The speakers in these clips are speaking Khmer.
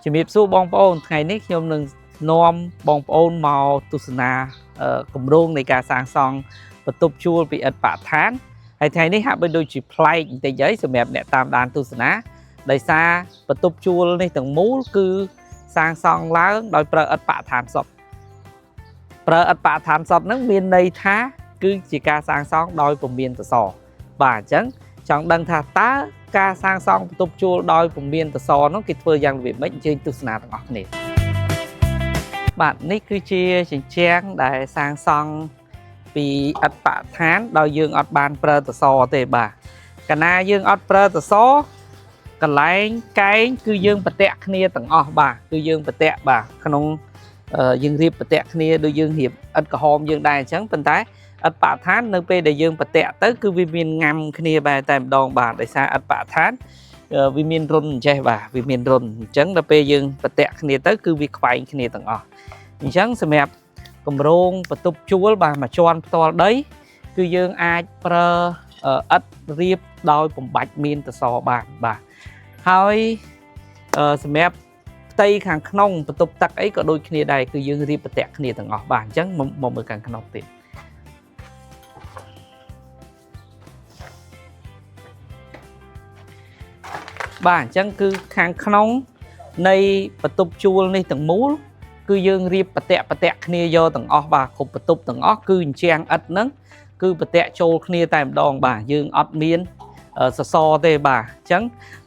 ជំរាបសួរបងប្អូនថ្ងៃនេះខ្ញុំនឹងនាំបងប្អូនមកទស្សនាគម្រោងនៃការសាងសង់បន្ទប់ជួលពីឥដ្ឋបរិស្ថានហើយថ្ងៃនេះហាក់បីដូចជាប្លែកបន្តិចហើយសម្រាប់អ្នកតាមដានទស្សនាដោយសារបន្ទប់ជួលនេះទាំងមូលគឺសាងសង់ឡើងដោយប្រើឥដ្ឋបរិស្ថានសុទ្ធប្រើឥដ្ឋបរិស្ថានសុទ្ធហ្នឹងមានន័យថាគឺជាការសាងសង់ដោយពុំមានសសរបាទអញ្ចឹងចង់ដឹងថាតើការសាងសង់បន្ទប់ជួលដោយពុំមានសសរនោះគេធ្វើយ៉ាងរបៀបម៉េចអញ្ជើញទស្សនាទាំងអស់គ្នាបាទនេះគឺជាជញ្ជាំងដែលសាងសង់ពីឥដ្ឋបរិស្ថានដោយយើងអត់បានប្រើសសរទេបាទកាលណាយើងអត់ប្រើសសរកន្លែងកែងគឺយើងប្រតាក់គ្នាទាំងអស់បាទគឺយើងប្រតាក់បាទក្នុងយើងរៀបប្រតាក់គ្នាដូចយើងរៀបឥដ្ឋក្រហមយើងដែរអញ្ចឹងប៉ុន្តែឥដ្ឋបរិស្ថាននៅពេលដែលយើងប្រតាក់ទៅគឺវាមានងាំគ្នាបែរតែម្ដងបាទដោយសារឥដ្ឋបរិស្ថានវាមានរុនអញ្ចេះបាទវាមានរុនអញ្ចឹងដល់ពេលយើងប្រតាក់គ្នាទៅគឺវាខ្វែងគ្នាទាំងអស់អញ្ចឹងសម្រាប់គម្រោងបន្ទប់ជួលបាទមួយជាន់ផ្ទាល់ដីគឺយើងអាចប្រើឥដ្ឋរៀបដោយបំបាច់មានសសរបានបាទហើយសម្រាប់ផ្ទៃខាងក្នុងបន្ទប់ទឹកអីក៏ដូចគ្នាដែរគឺយើងរៀបប្រតាក់គ្នាទាំងអស់បាទអញ្ចឹងមកមើលខាងក្នុងទៀតបាទអញ្ចឹងគឺខាងក្នុងនៃបន្ទប់ជួលនេះទាំងមូលគឺយើងរៀបប្រតាក់ប្រតាក់គ្នាយកទាំងអស់បាទគ្រប់បន្ទប់ទាំងអស់គឺអញ្ជាំងឥដ្ឋហ្នឹងគឺប្រតាក់ចូលគ្នាតែម្ដងបាទយើងអត់មានសសរទេបាទអញ្ចឹង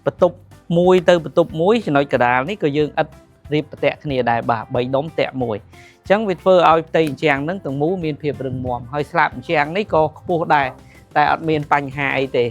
បន្ទប់មួយទៅបន្ទប់មួយចំណុចកដាលនេះក៏យើងឥដ្ឋរៀបប្រតាក់គ្នាដែរបាទ3ដុំតាក់មួយអញ្ចឹងវាធ្វើឲ្យផ្ទៃអញ្ជាំងហ្នឹងទាំងមូលមានភាពរឹងមាំហើយស្លាបអញ្ជាំងនេះក៏ខ្ពស់ដែរតែអត់មានបញ្ហាអីទេ